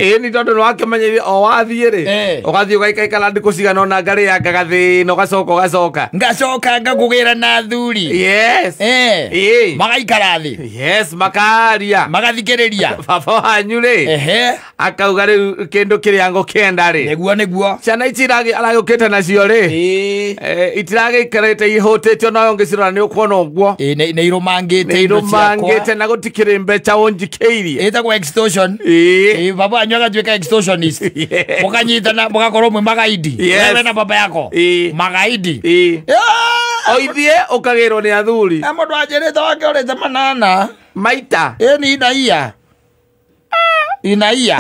Ĩĩ nĩ tondũ nĩwakĩmenyeire o wathiĩ rĩ, ũgathiĩ ũgaikaikara ndikũ cigana ũna ngarĩanga gathĩna, ũgacoka ũgacoka. Ngacoka ngakũgĩra na athuri. Yes. Ĩĩ. Magaikara thĩ. Yes, makaria. Magathikĩrĩria. Baba wanyu rĩ, akauga rĩu kĩndũ kĩrĩa ngũkĩenda rĩ. Nĩguo nĩguo. Ciana ici aragĩũkĩte nacio rĩ, itiragĩikarĩte ihũtĩte onawe ũngĩcirora nĩ ũkuona ũguo. Ĩĩ, nĩ irũmangĩte Nĩ indo ciakwa. irũmangĩte na gũtikĩrĩ mbeca ũnjikĩirie. Ĩtagwo extortion. Ĩĩ. Ĩĩ, baba wanyu agatuĩka extortionist. Yes. Mũkanyitana mũgakorwo mwĩ magaidi. Yes. Wewe na baba yako. Ĩĩ. Magaidi. Ĩĩ. O ithiĩ ũkagĩrwo nĩ athuri. Na mũndũ anjĩrĩte wake ũrĩte manana. Maita. Ĩĩ ni inaia. Inaia.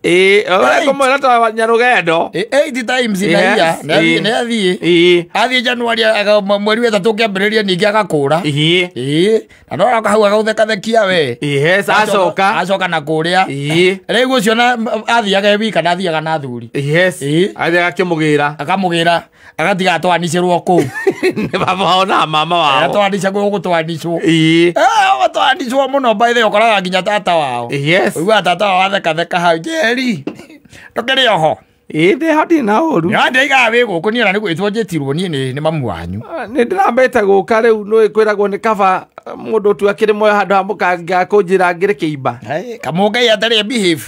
Ĩĩ, ũrĩa ta nyarũgendo. 8 times inaia. Yes. Nĩ athiĩ. Ĩĩ. Athiĩ January mweri wa ĩtatũ ũkĩambĩrĩria ningĩ agakũra. Ĩĩ. Ĩĩ. Na no hau agaũthekathekia we. Yes, acoka. Acoka na kũrĩa. Ĩĩ. Rĩu ũcio na athiaga e wika na athiaga na athuri. Yes. Ĩĩ. Athiĩ agakĩmũgĩra. Akamũgĩra agatiga atwanicĩrwo kũu. Nĩ baba wao na mama wao. Atwanicagwo gũtwanicwo. Ĩĩ. Gũtwanicwo mũno by the way ũkoraga nginya tata wao. Yes. Ũiguaga tata wao athekatheka hau Njeri. Ndũkĩrĩ oho. Ĩĩ ndĩ ho ndirĩ na ũru. Nĩ ndaigaga wĩ gũkũ niĩ ona nĩ gwĩtwo njĩtirwo niĩ nĩ mamu wanyu. Nĩ ndĩrambĩte gũka rĩu nĩ kwĩragwo nĩ kaba mũndũ tu akĩrĩ muoyo handũ ha mũkanga kũnjĩra ngĩrĩ kĩimba. Kamũngai atarĩ behave.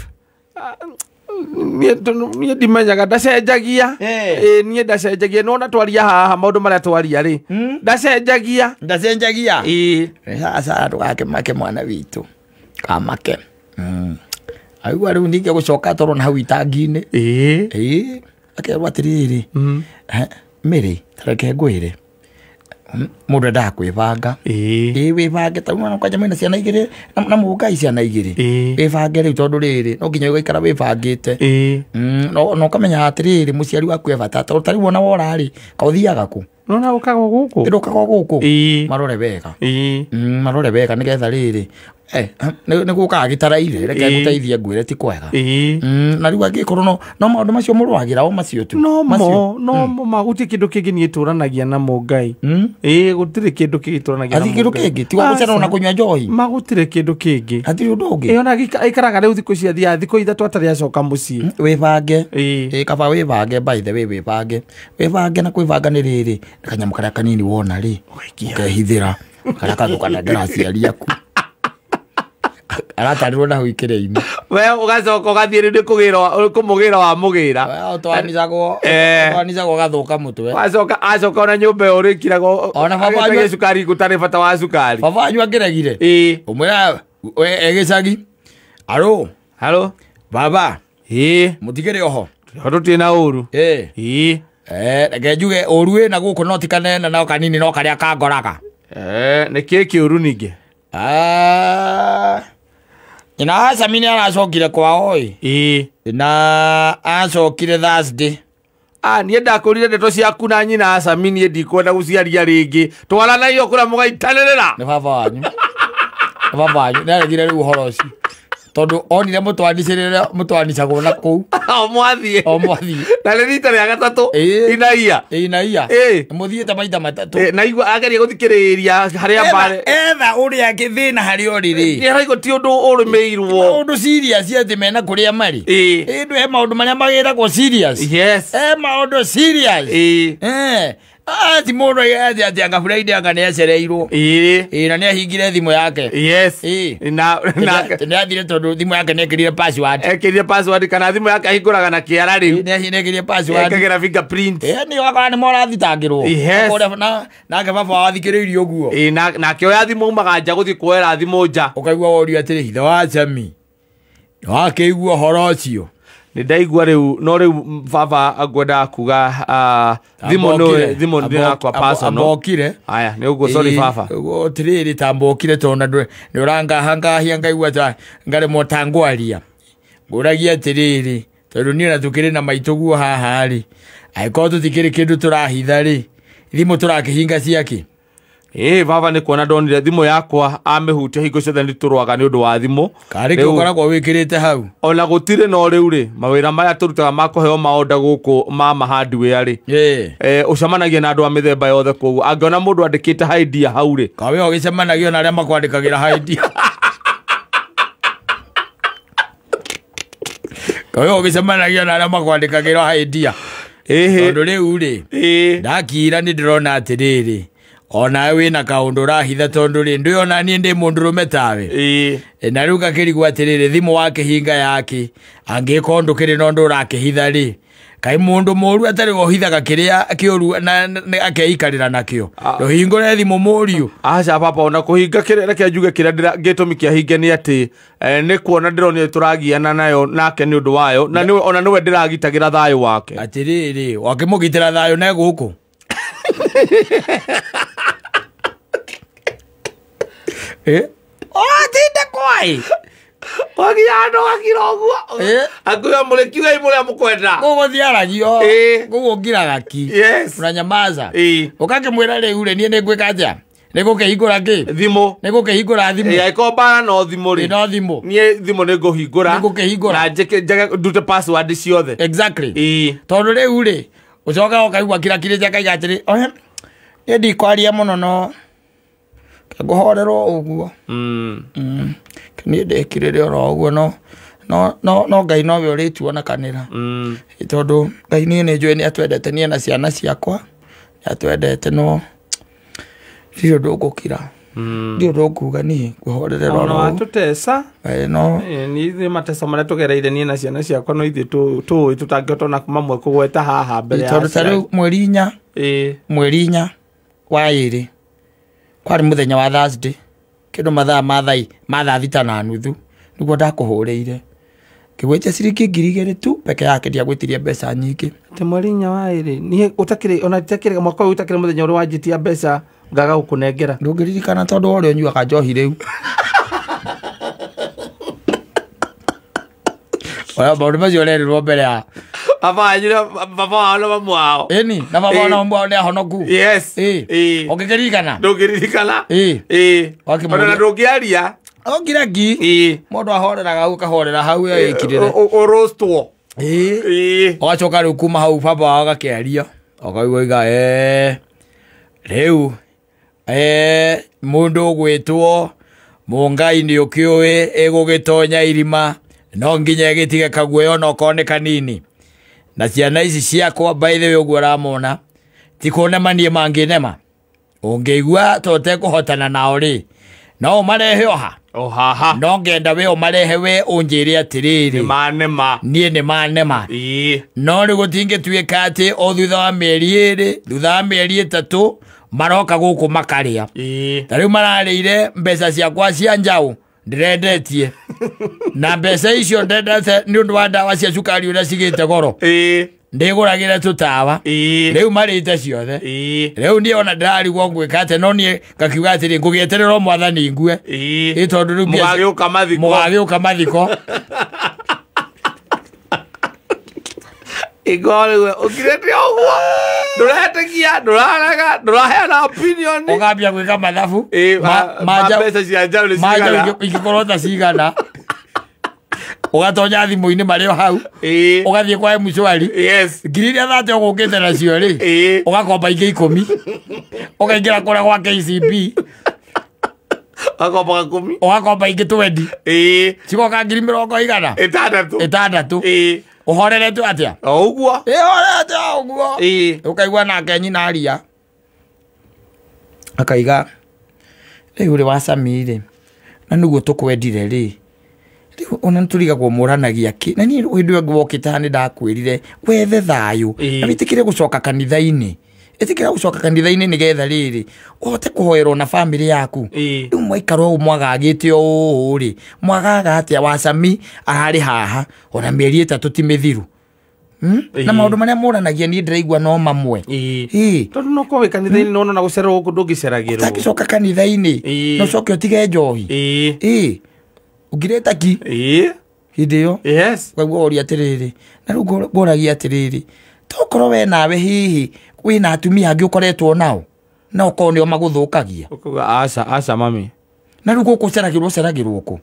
Niĩ ndimenyaga ndacenjagia. Ĩĩ niĩ ndacenjagia nĩwona twaria haha maũndũ marĩa twaria rĩ. Ndacenjagia. Ndacenjagia. Ĩĩ. Sasa ndũgakĩmake mwana witũ. Kamake. Aigua rĩu ningĩ gũcoka toro na hau itangi-inĩ. Ĩĩ. Ĩĩ. Akerwo atĩrĩrĩ. Mĩrĩ, tareke ngwĩre. Mũndũ endaga kwĩbanga. Ĩĩ. Ĩĩ wĩbange ta rĩu kwanja mwĩna ciana igĩrĩ na mũngai ciana igĩrĩ. Ĩĩ. Wĩbange rĩu tondũ rĩrĩ no nginya ũgaikara wĩbangĩte. Ĩĩ. Na ũkamenya atĩrĩrĩ mũciari waku e bata tondũ ta rĩu ona wora rĩ ka ũthiaga kũ? Nona ũkaga gũkũ? Ndũkaga gũkũ. Ĩĩ. Marore wega. Ĩĩ. Marore wega nĩgetha rĩrĩ nĩ gũkaga gĩtaraire reke Ĩĩ. ngũteithie ngwĩre ti kwega. Ĩĩ. Na rĩu angĩkorwo no maũndũ macio mũrũagĩra o macio tu. No Macio. mo, no mo magũtirĩ kĩndũ kĩngĩ niĩ tũranagia na mũngai. Ĩĩ gũtirĩ kĩndũ kĩngĩ tũranagia na Hatirĩ kĩndũ mũngai. kĩngĩ tiga gũcera ona kũnyua njohi. Magũtirĩ kĩndũ kĩngĩ. Hatirĩ ũndũ ũngĩ. Ĩĩ ona aikaraga rĩu thikũ ici athiaga thikũ ithatũ atarĩ acoka mũciĩ. Wĩbange. Ĩĩ. Ĩĩ kaba wĩbange by the way wĩbange. Wĩbange na kwĩbanga nĩ rĩrĩ nĩ kanyamũ karĩa kanini wona rĩ ũkehithĩra karĩa kathũkanangĩra aciari aku. Aratarĩrwo na hau ikĩrĩa-inĩ. We ũgacoka ũgathiĩ rĩu nĩ kũgĩra kũmũgĩra wamũgĩra. We ũtwanicagwo ũtwanicagwo ũgathũka mũtwe. Wacoka acoka ona nyũmba ĩyo ũrĩkiragwo Ona baba agĩtagia wanyu- cukari gũtarĩ bata wa cukari. Baba wanyu angĩregire. Ĩĩ. Ũmwĩra e gĩcagi. Aro. Halo. Baba. Ĩĩ. Mũtigĩrĩ oho. Ho tũtirĩ na ũru. Ĩĩ. Ĩĩ. Reke njuge ũru wĩna gũkũ no ti kanene no kanini no karĩa kangoraga. Nĩ kĩĩ kĩũru ningĩ? Nyina wa Sami nĩ aracokire kwao ĩ. Ĩĩ. Na acokire Thursday. Niĩ ndakũrire ndeto ciaku na nyina wa Sami niĩ ndikwenda gũciaria rĩngĩ. Twaranagia kũrĩa mũgaitanĩrĩra. Nĩ baba wanyu. Nĩ baba wanyu. Nĩ aregire rĩu ũhoro ũcio. Tondũ onire mũtwanicĩrĩre mũtwanicagwo na kũu. O mwathiĩ. O mwathiĩ. Na nĩ rita rĩa gatatũ. Ĩĩ. Inaia. Ĩĩ, inaia. Ĩĩ. Mũthiĩte maita matatũ. Ĩĩ, na igua ageria gũthikĩrĩria harĩa mbarĩ. Etha ũrĩa angĩthĩna harĩa ũrĩ rĩ. Nĩ araigua ti ũndũ ũrũmĩirwo. Maũndũ serious atĩ mena kũrĩa marĩ. Ĩĩ. Ĩĩ, ndũ he maũndũ marĩa magĩragwo serious. Yes. He maũndũ serious. Ĩĩ. Ti mũndũ atĩ atĩ anga Friday anga nĩ acereirwo. Ĩĩ. Ĩĩ, na nĩ ahingire thimũ yake. Yes. Ĩĩ. Na Nĩ athire tondũ thimũ yake nĩ ekĩrire password. Ekĩrire password kana thimũ yake ahingũraga na kĩara rĩu. Nĩ ekĩrire password. Ekagĩra fingerprint. Ĩĩ, nĩ wakora nĩ morathitangĩrwo. Yes. Ũkona nake baba wao athikĩrĩirie ũguo. Ĩĩ, nake oya thimũ aumaga nja gũthiĩ kuoera thimũ nja. Ũkaigua worio atĩrĩ, hithe wa Sami. Nĩwakĩigua ũhoro ũcio? Nĩ ndaigua rĩu, no rĩu baba ngwendaga kuga, thimũ nĩ thimũ nĩ yakwa personal. Ambokire. Aya, nĩ ũguo, sorry baba. Ũguo atĩrĩrĩ, tambokire tondũ na nĩ ũrangahangahia ngaigua ta ngaremwo ta ngwaria. Ngũragia atĩrĩrĩ, tondũ niĩ na tũkĩrĩ na maitũ guo haha rĩ, angĩkorwo tũtikĩrĩ kĩndũ tũrahitha rĩ, thimũ tũrakĩhinga ciakĩ? Ĩĩ, baba nĩ kuona ndonire thimũ yakwa amĩhutia hingo ciothe nĩ tũrũaga nĩ ũndũ wa thimũ. Karĩ kĩ ũkoragwo wĩkĩrĩte hau? Ona gũtirĩ no rĩu rĩ, mawĩra maya tũrutaga ma kũheo maonda gũkũ ma hardware rĩ. Ĩĩ. Ũcemanagia na andũ a mĩthemba yothe kũu. Angĩona mũndũ andĩkĩte idea hau rĩ. Kawe ũgĩcemanagia na arĩa makwandĩkagĩra idea. Koyo ũgĩcemanagia na arĩa makwandĩkagĩra idea. Tondũ rĩu rĩ ndakira nĩ ndĩrona atĩrĩrĩ onawe wĩna kaũndũ ũrahitha tondũ rĩ ndwĩona niĩ ndĩ mũndũrũme tawe. Na rĩu ngakĩrigwo atĩrĩrĩ thimũ wakĩhinga yake angĩkorwo ndũkĩrĩ na ũndũ ũrakĩhitha rĩ kaĩ mũndũ mũru atarĩ wohithaga kĩrĩa kĩũru na akeikarĩra nakĩo ndũhingũre thimũ mũriũ. Aca baba ona kũhinga kĩrĩa reke njuge kĩrĩa gĩtũmi kĩa hinge nĩ atĩ nĩ kuona ndĩronire tũragiana nayo nake nĩ ũndũ wayo na ona nĩwe ndĩragitagĩra thayũ wake. Atĩrĩrĩ wakĩmũgitĩra thayũ ne gũkũ. Ũratinde kwai wagiano wakira ũguo akuya mũrĩkiugai mũrĩa mũkwenda koguo thiaragio koguo ngiraga ki unanyamaza ũkakĩmwĩra rĩu rĩ niĩ nĩngwĩka atĩa nĩngũkĩhingũra kĩ thimũ nĩngũkĩhingũra thimũ angĩkorwo mbara no thimũ rĩ no thimũ niĩ thimũ nĩngũhingũra nĩngũkĩhingũra na njĩke njage ndute password ciothe. Exactly. Tondũ rĩu rĩ ũcokaga ũkaigua kirakirĩte akaiga atĩrĩ ohe niĩ ndikwaria mũno no ngũhorerwo ũguo niĩ ndekirĩre oro ũguo no Ngai nowe ũrĩtuona kanĩra tondũ Ngai niĩ nĩ njũĩ nĩ atwendete niĩ na ciana ciakwa nĩ atwendete no ndirĩ ũndũ ngũkira ndirĩ ũndũ nguga niĩ ngũhorerera oro ũguo. Watũteca no niĩ mateca marĩa tũgereire niĩ na ciana ciakwa no ithuĩ tũĩ tũtangĩhota ona mamwe kũgweta haha mbere ya tondũ ta rĩu mweri inya wa ĩrĩ kwarĩ mũthenya wa Thursday kĩndũ mathaa ma thaa 6:30 nĩguo ndakũhũrĩire ngĩgwĩtia ciringi 2,000 tu peke yake ndiagwĩtirie mbeca nyingĩ. Atĩ mweri inya wa ĩrĩ niĩ ũtakĩrĩ ona itakĩrĩ mwaka ũyũ ũtakĩrĩ mũthenya ũrĩa wanjĩtia mbeca ngaga gũkũnengera. Ndũngĩririkana tondũ wa ũrĩa ũnyuaga njohi rĩu. Oya maũndũ macio ũrerirwo mbere ya baba wanyu baba wao na mamu wao. Ĩni na baba wao na mamu wao nĩ ahonoku. Yes. Ũngĩkĩririkana ndũngĩririkana. Ona ndũngĩaria ongira ngi mũndũ ahoreraga hau ũkahorera hau ĩkirĩre ũrostwo. Ũgacoka rĩu kuma hau baba wao agakĩaria ũkaigua oiga rĩu mũndũ ũgwĩtwo Mũngai nĩ ũkĩũĩ ĩgũgĩtonya irima no nginya ĩgĩtige kaguoya onokorwo nĩ kanini na ciana ici ciakwa by the way ũguo ũramona ti kũnema niĩ mangĩnema ũngĩigua to ũtekũhotana nao rĩ no ũmarehe oha o haha no ngenda we ũmarehe we ũnjĩre atĩrĩrĩ manema niĩ nĩ manema no rĩu gũtingĩtuĩka atĩ o thutha wa mĩeri 2 thutha wa mĩeri 3 maroka gũkũ makarĩa. Ta rĩu mararĩire mbeca ciakwa cia njaũ ndĩrendetie na mbeca icio ndendete nĩ ũndũ wa ndawa cia cukari ũrĩa cigĩte goro ndĩgũragĩre tũtawa rĩu marĩte ciothe rĩu niĩ ona ndĩrarigwo ngwĩka atĩa no niĩ ngakiuga atĩrĩ ngũgĩeterera mwathani ngue ĩ tondũ rĩu mũgagĩũka mathiko igorwe ũkirĩte ũguo ndũretĩkia ndũrarega ndũraheana opinion ũkambia gwĩka mathabu ma mbeca cia njaũ nĩ cigana ingĩkorwo ta cigana ũgatonya thimũ-inĩ marĩ o hau ũgathiĩ kwa M-Shwari ngiri iria thate ũgũkĩte nacio rĩ ũgakomba ingĩ 10 ũkaingĩra kũrĩa gwa KCB ũgakomba 10 ũgakomba ingĩ 20 cigoka ngiri mĩrongo igana 6 ũhoreretwo atĩa o ũguo ĩhorete o ũguo ũkaigua nake nyina aria akaiga rĩu rĩ wacami rĩ na nĩguo tũkwendire rĩ rĩu ona nĩtũrigagwo mũranagia kĩ na niĩ hĩndĩ ĩyo wokĩte haha nĩndakwĩrire wethe thayũ na wĩtĩkĩre gũcoka kanitha-inĩ ĩtĩkĩra gũcoka kanitha-inĩ nĩgetha rĩrĩ ũhote kũhoerwo na bamĩrĩ yaku rĩu mwaikara ũũ mwagagĩte ũũ rĩ mwagaga atĩa wacami ararĩ haha ona mĩeri 3 ti mĩthiru na maũndũ marĩa mũranagia niĩ ndĩraigua no mamwe tondũ no korwo wĩ kanitha-inĩ nĩwona ona gũcererwo gũkũ ndũngĩceragĩrwo ũtangĩcoka kanitha-inĩ na ũcoke ũtige njohi ũngirĩte ki hĩndĩ ĩyo ũkaigua ũria atĩrĩrĩ na rĩu ngũragia atĩrĩrĩ tokorwo we nawe hihi wĩna atumia angĩ ũkoretwo nao na okorwo nĩo magũthũkagia ũkauga aca aca mami na rĩu gũkũ ũceragĩrwo ũceragĩrwo kũ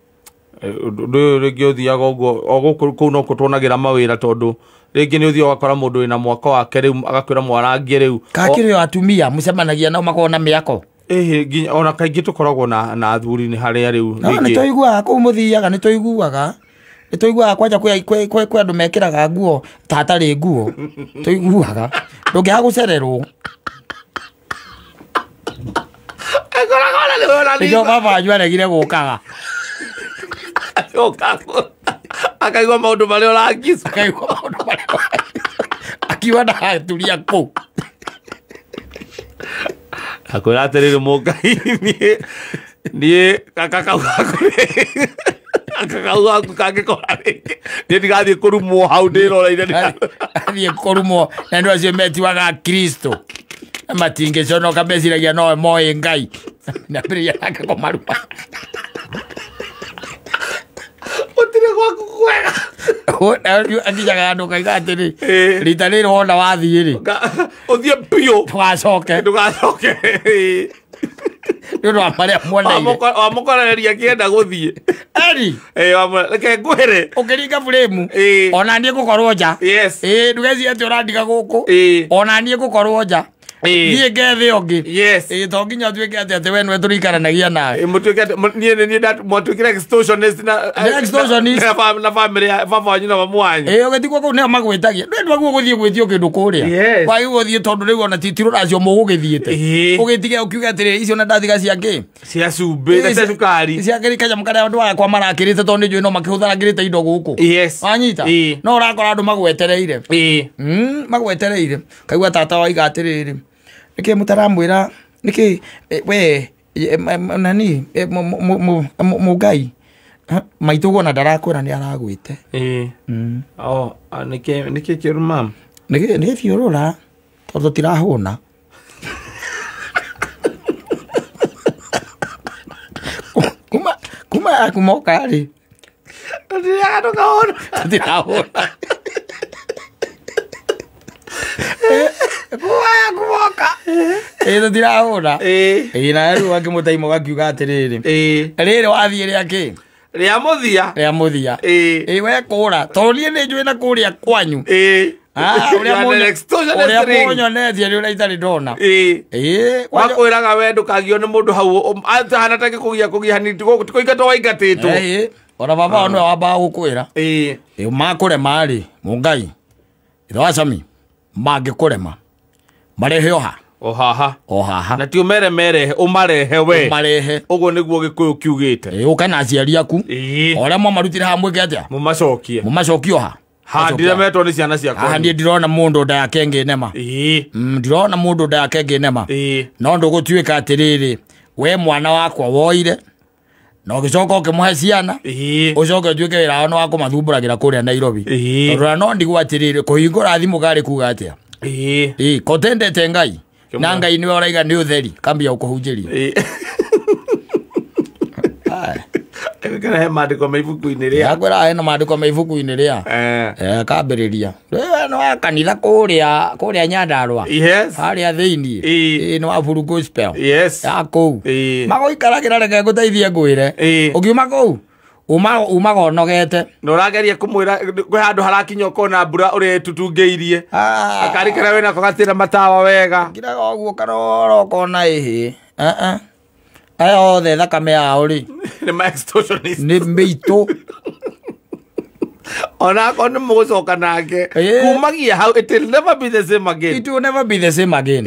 ũndũ ũyũ rĩngĩ ũthiaga ũguo o gũkũ kũu no kũtuonagĩra mawĩra tondũ rĩngĩ nĩ ũthiaga ũgakora mũndũ wĩna mwako wake rĩu agakwĩra mwarangie rĩu kakĩrĩ o atumia mũcemanagia nao makorwo na mĩako nginya ona kaingĩ tũkoragwo na athuri nĩ harĩa rĩu no nĩ tũiguaga kũu mũthiaga nĩ tũiguaga Nĩ tũiguaga kwanja kwĩ andũ mekĩraga nguo ta hatarĩ nguo. Tũiguaga. Ndũngĩaga gũcererwo. Nĩkĩo baba wanyu aregire gũkaga. Akaigua maũndũ marĩa ũrangica. Akaigua maũndũ marĩa akiuga ndagaturia kũu. Akwĩra atĩrĩrĩ mũngai niĩ gaka kau gaku gaka kau gaku kangĩkora rĩngĩ niĩ ndigathiĩ kũrumwo hau ndĩroreire. Athiĩ kũrumwo na andũ acio metiwaga Kristo. Matingĩconoka meciragia nowe moĩ Ngai. Nambĩrĩria nake kũmaruma. Gũtirĩ gwaku kwega. Akinyaga handũ ũkaiga atĩrĩ rita rĩrĩ wona wathiĩ rĩ ũthiĩ biũ ndũgacoke. Ndũgacoke. Nĩ ũndũ wa marĩa muoneire. Wamũkorereria akĩenda gũthiĩ. Eri. Reke ngwĩre. Ũkĩringa buremu ona niĩ ngũkorwo nja. Yes. Ndũgecirie atĩ ũrandiga gũkũ. Ona niĩ ngũkorwo nja. Niĩ ngethe ũngĩ. Yes. To nginya ũtuĩke atĩ we nĩwe tũrĩikaranagia nawe. Mũtuĩke atĩ niĩ nĩ niĩ mwatuĩkire extortionist na extortionist na family ya baba wanyu na mamu wanyu. Ũgĩtigwo kũu nĩo magwĩtagia. Ndwagwo gũthiĩ gwĩtio kĩndũ kũrĩa. Wagĩrĩirwo ũthiĩ tondũ rĩu ona ti rũracio mũgũgĩthiĩte. Ũgĩtige ũkiuge atĩrĩrĩ icio na ndathiga cia kĩ? Cia cumbĩ na cia cukari. Cia kĩrĩ kanyamũ karĩa andũ akwa marakĩrĩte tondũ nĩnjũĩ no makĩhũthagĩrĩte indo gũkũ. Yes. Wanyita? No ũrakora andũ magwetereire. Magwetereire. Kaigua tata waiga atĩrĩrĩ nĩkĩ mũtaramwĩra nĩkĩ we nani mũngai maitũguo na ndarakwĩra nĩ aragwĩte. Nĩkĩ kĩũru mam? Nĩ thiũrũra tondũ tũtirahũna. Kuma kumoka rĩ tũtirahũna. Kumoka. Tũtirahũna. Na rĩu akĩmũtaima ũgakiuga atĩrĩrĩ rĩrĩ wathiĩ rĩa kĩ? Rĩa mũthia. Rĩa mũthia. We kũra tondũ niĩ nĩ njũĩ na kũrĩa kwanyu. Ũrĩa mũnyonetie nĩ ũrĩa itarĩ ndona. Makwĩraga we ndũkagio nĩ mũndũ hau ahana ta gĩkũgia kũgia hanini ti kũingatwo waingatĩtwo. Ona baba wao nĩwe wambaga gũkwĩra. Makũrema rĩ mũngai ithe wa Cami mangĩkũrema marehe oha o haha o haha na ti ũmere merehe ũmarehe we ũmarehe ũguo nĩguo Gĩkũyũ kiugĩte. Ũke na aciari aku o ũrĩa mwamarutire haha mwĩke atĩa mũmacokie mũmacokie oha handiremetwo nĩ ciana ciakwa. Haha niĩ ndirona mũndũ nda yake ĩngĩnema. Ndirona mũndũ nda yake ĩngĩnema. No ndũgũtuĩka atĩrĩrĩ we mwana wakwa woire na ũgĩcoka ũkĩmũhe ciana ũcoke ũtuĩke wĩra wao nĩ wa kũmathumbũragĩra kũrĩa Nairobi. Tondũ no ndigwo atĩrĩrĩ kũhingũra thimũ karĩ kuga atĩa. Kotendete Ngai na Ngai nĩwe ũraiga nĩ ũtheri kambia ũkũhunjĩria. Kana he maandĩko me ibuku-inĩ rĩa akwĩra hena maandĩko me ibuku-inĩ rĩa kambĩrĩria nĩ wa kanitha kũrĩa Nyandarua. Yes. Harĩa thĩiniĩ nĩ wa Full Gospel. Yes. Ya kũu magũikaragĩra reke ngũteithie ngwĩre ũkiuma kũu umaga ũnogete na ũrageria kũmwĩra kwĩ handũ harakinya ũkona mbura ũrĩa ĩtutungĩirie akari karĩa wĩnako gatira matawa wega ngiraga ũguo karora ũkona ĩhĩ aya othe thakame yao rĩ nĩ ma extortionist nĩ mĩitũ ona akorwo nĩ mũgũcoka nake kumagia hau it will never be the same again. It will never be the same again.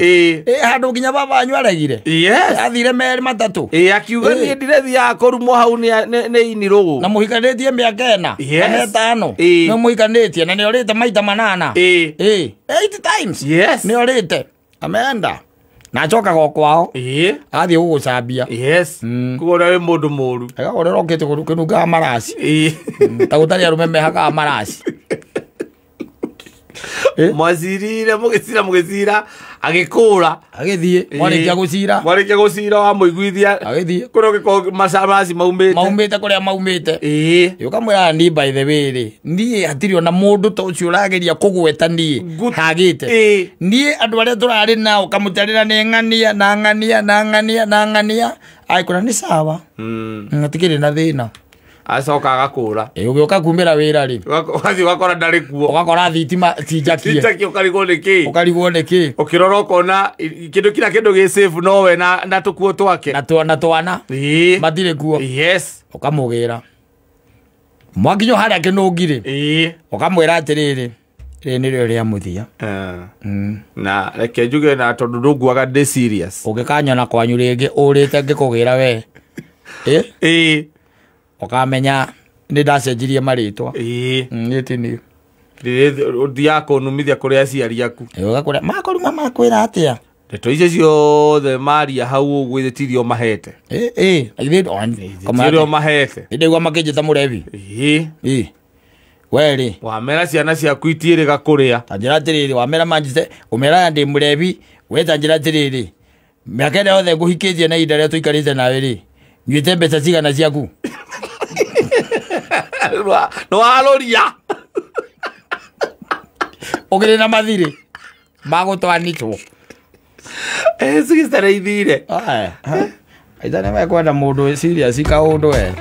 Handũ nginya baba wanyu aregire. Yes. Athire merĩ matatũ. Akiuga niĩ ndirethiaga kũrumwo hau nĩ inirũgũ. Na mũhikanĩtie mĩaka ĩna kana ĩtano. Nĩ mũhikanĩtie na nĩ orĩte maita manana. 8 times. Yes. Nĩ orĩte ameenda na acokaga o kwao athiĩ gũgũcambia. Yes. Koguo ũrĩa wĩ mũndũ mũru agakora ũrokĩte kũnungaga maraci ta gũtarĩ arũme mehakaga maraci. Mwacirire mũgĩcira mũgĩcira agĩkũra agĩthiĩ mwarĩkia gũcira mwarĩkia gũcira wamũiguithia agĩthiĩ kũrĩa ũgĩkorwo maraci maumĩte kũrĩa maumĩte. Ũkamwĩra niĩ by the way rĩ niĩ hatirĩ ona mũndũ ta ũcio ũrageria kũgweta niĩ hagĩte niĩ andũ arĩa tũrarĩ nao ũkamũtarĩra nĩ ng'ania na ng'ania na ng'ania na ng'ania agĩkũra nĩ sawa hatikĩrĩ na thĩna. Acoka agakũra ũgĩũka kumĩra wĩra rĩ ũgathiĩ ũgakora ndarĩ kuo ũgakora thitima ti njakie ũkarigwo nĩ kĩ ũkarigwo nĩ kĩ ũkĩrora ũkona kĩndũ kila kĩndũ gĩ safe nowe na tũkuo twake na twana matirĩ kuo. Yes. Ũkamũgĩra Mwakinywo harĩa kĩnũngi-rĩ, Ĩĩ. ũkamwĩra atĩrĩrĩ, rĩrĩ nĩrĩo rĩa mũthia. Na reke njuge na tondũ ndũnguaga ndĩ serious. Ũngĩkanyona kwanyu rĩngĩ ũrĩte ngĩkũgĩra we, ĩ Ĩĩ. ũkamenya nĩ ndacenjirie marĩtwa. Ĩĩ. Niĩ ti niĩ. Ũthiaga kũnumithia kũrĩ aciari aku. Ũgakũrĩa makoruma makwĩra atĩa? Ndeto icio ciothe maria hau ũguo ithe tirio mahete. Ĩ ĩ githĩ Tirio mahete. nĩndaigua makĩnjĩta mũrebi. Ĩĩ. Ĩ we rĩ, Wamera ciana ciaku itiĩrĩga kũrĩa. ta njĩra atĩrĩrĩ, wamera manjĩte ũmeraga ndĩ mũrebi, we ta njĩra atĩrĩrĩ, mĩaka ĩrĩa yothe ngũhikĩtie na ihinda rĩrĩa tũikarĩte nawe rĩ, nyuĩte mbeca cigana ciaku? Nĩ warũria. Ũkĩrĩ na mathirĩ magũtwanitwo. Sigicere ithire. Aitha nĩ mekwenda mũndũ wĩ serious kaũndũ we.